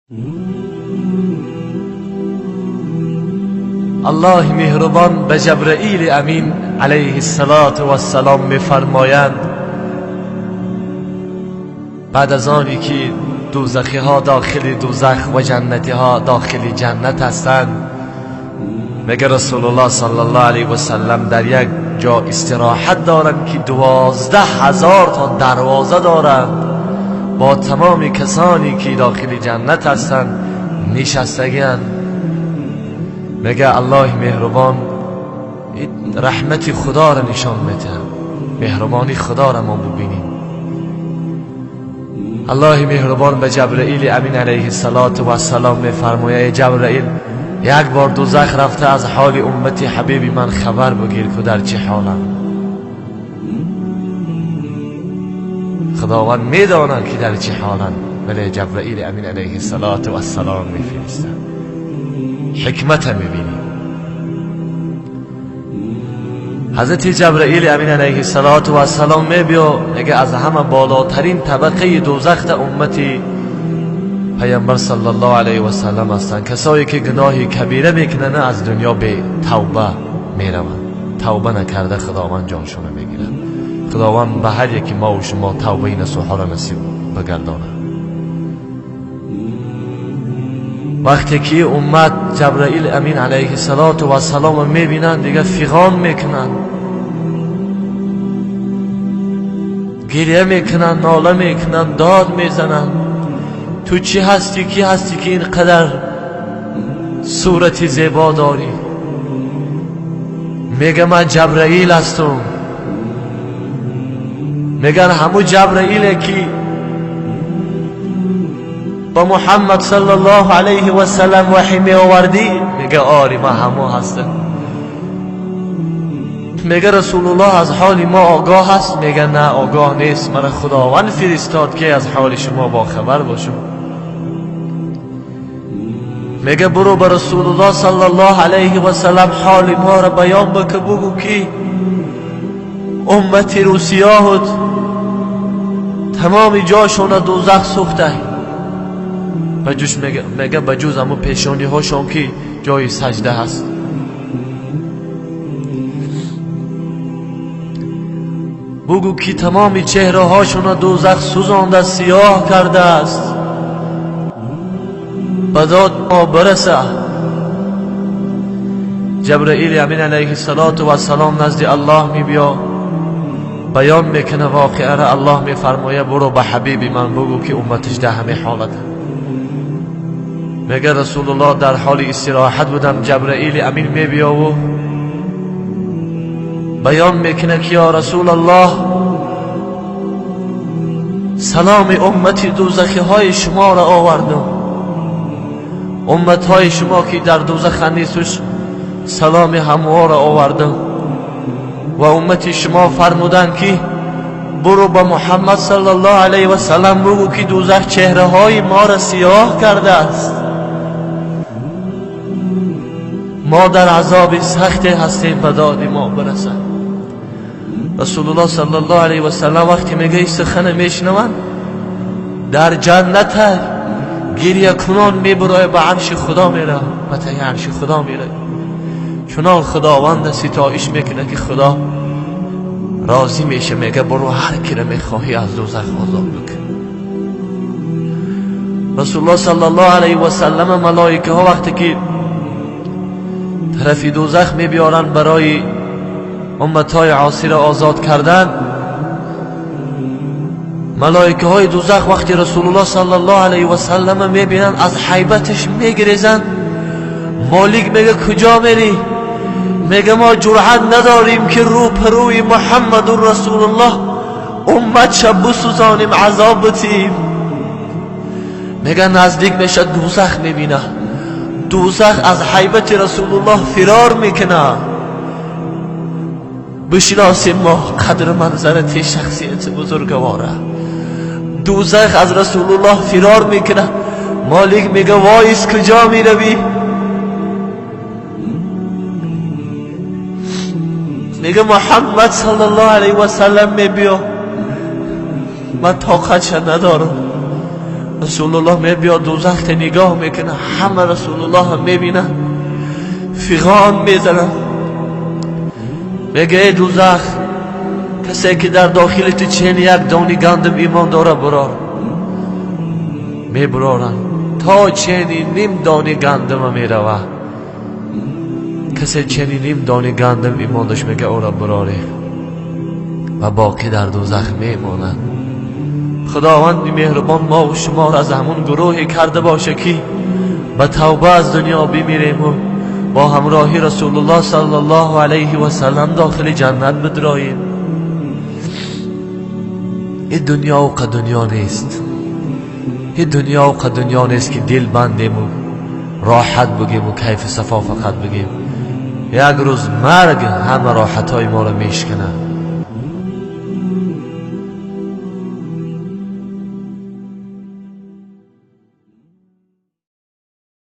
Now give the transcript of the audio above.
الله مهربان به جبرئیل امین علیه الصلاة والسلام میفرمایند بعد از آنی که دوزخی ها داخل دوزخ و جنتی ها داخل جنت هستند، میگه رسول الله صلی الله علیه و سلم در یک جا استراحت دارند که 12,000 تا دروازه دارند، با تمام کسانی که داخل جنت هستند نشستگی. میگه الله مهربان رحمت خدا را نشان میده، مهربانی خدا را ما ببینیم. الله مهربان به جبرئیل امین علیه الصلاة والسلام میفرماید جبرئیل، یک بار دوزخ رفته از حال امت حبیب من خبر بگیر که در چه حالم. خداوند میداند که در چه حالم، ولی جبرئیل امین علیه الصلاة والسلام میفرستد. حکمت میبینیم. حضرت جبرئیل امین علیه الصلاة والسلام میبیا، میگه از همه بالاترین طبقه دوزخ امتی پیامبر صلی الله علیه و سلم هستند، کسایی که گناه کبیره میکنن از دنیا به توبه میروند، توبه نکرده خداوند جانشون میگیره. خداوند به هر یکی ما و شما توبه نصوحه را نصیب بگردانه. وقتی که امت جبرئیل امین علیه الصلاة والسلام میبینن دیگه فیغان میکنن، گریه میکنن، ناله میکنن، داد میزنن، تو چی هستی، کی هستی که اینقدر صورت زیبا داری؟ میگه من جبرئیل هستم. میگن همو جبرئیل که با محمد صلی الله علیه و سلم وحی می آوردی؟ میگه آری من همو هستم. میگه رسول الله از حال ما آگاه هست؟ میگه نه آگاه نیست، من خداوند فرستاد که از حال شما با خبر باشم. میگه برو به رسول الله صلی الله علیه و سلم حال ما را بیان بکن، بگو که امت روسیاهت تمام جاشون دوزخ سوخته، بجوش میگه بجوز امو پیشانی هاشون که جای سجده هست. بگو که تمام چهره هاشون دوزخ سوزانده سیاه کرده است، به داد ما برسه. جبرئیل امین علیه الصلاة والسلام نزد الله می بیا، بیان میکنه واقعه را. الله میفرمایه برو به حبیب من بگو که امتش در همه حالت. میگه رسول الله در حال استراحت بودم، جبرئیل امین می بیا و بیان میکنه که یا رسول الله سلام امت دوزخی های شما را آوردم، امت های شما که در دوزخ نیستش سلام هموها را آوردم، و امت شما فرمودن که برو به محمد صلی الله علیه و سلم بگو که دوزخ چهره های ما را سیاه کرده است، ما در عذاب سخت هستیم، به داد ما برسد. رسول الله صلی الله علیه و سلم وقتی میگه این سخن میشنون در جنت گریه کنان میبرای به عرش خدا میره، به ته عرش خدا میره، چنان خداوند ستایش میکنه که خدا راضی میشه، میگه برو هر کی را میخواهی از دوزخ آزاد بکن. رسول الله صلی الله علیه و سلم ملائکه ها وقتی که طرف دوزخ میبیارن برای امتهای عاصی را آزاد کردن، ملائکه های دوزخ وقتی رسول الله صلی الله علیه و سلم میبینن از حیبتش میگریزن. مالک میگه کجا میری؟ میگه ما جرأت نداریم که رو پروی محمد رسول الله امت شب بسوزانیم، عذاب بتیم. میگه نزدیک میشه دوزخ میبینه، دوزخ از حیبت رسول الله فرار میکنه. بشناسیم ما قدر منظرت شخصیت بزرگواره. دوزخ از رسول الله فرار میکنه. مالک میگه وایس کجا میروی؟ میگه محمد صلی الله علیه و سلم میبیا، من طاقتش ندارم. رسول الله میبیاد دوزخ نگاه میکنه، همه رسول الله هم میبینه، فیغان میزنه، میگه ای دوزخ، کسی که در داخل تو چین یک دانی گندم ایمان داره برار. میبرارن تا چینی نیم دانی گندم میروه. کسی چینی نیم دانی گندم ایمان داشت، میگه او را براره و باقی در دوزخ میمانند. خداوند مهربان ما و شما را از همون گروهی کرده باشه که به توبه از دنیا بمیریم و با همراهی رسول الله صلی الله علیه و سلم داخل جنت بدراییم. این دنیا و دنیا نیست، این دنیا و دنیا نیست که دل بندیم و راحت بگیم و کیف صفا فقط بگیم. یک روز مرگ همه راحت های ما را میشکنه.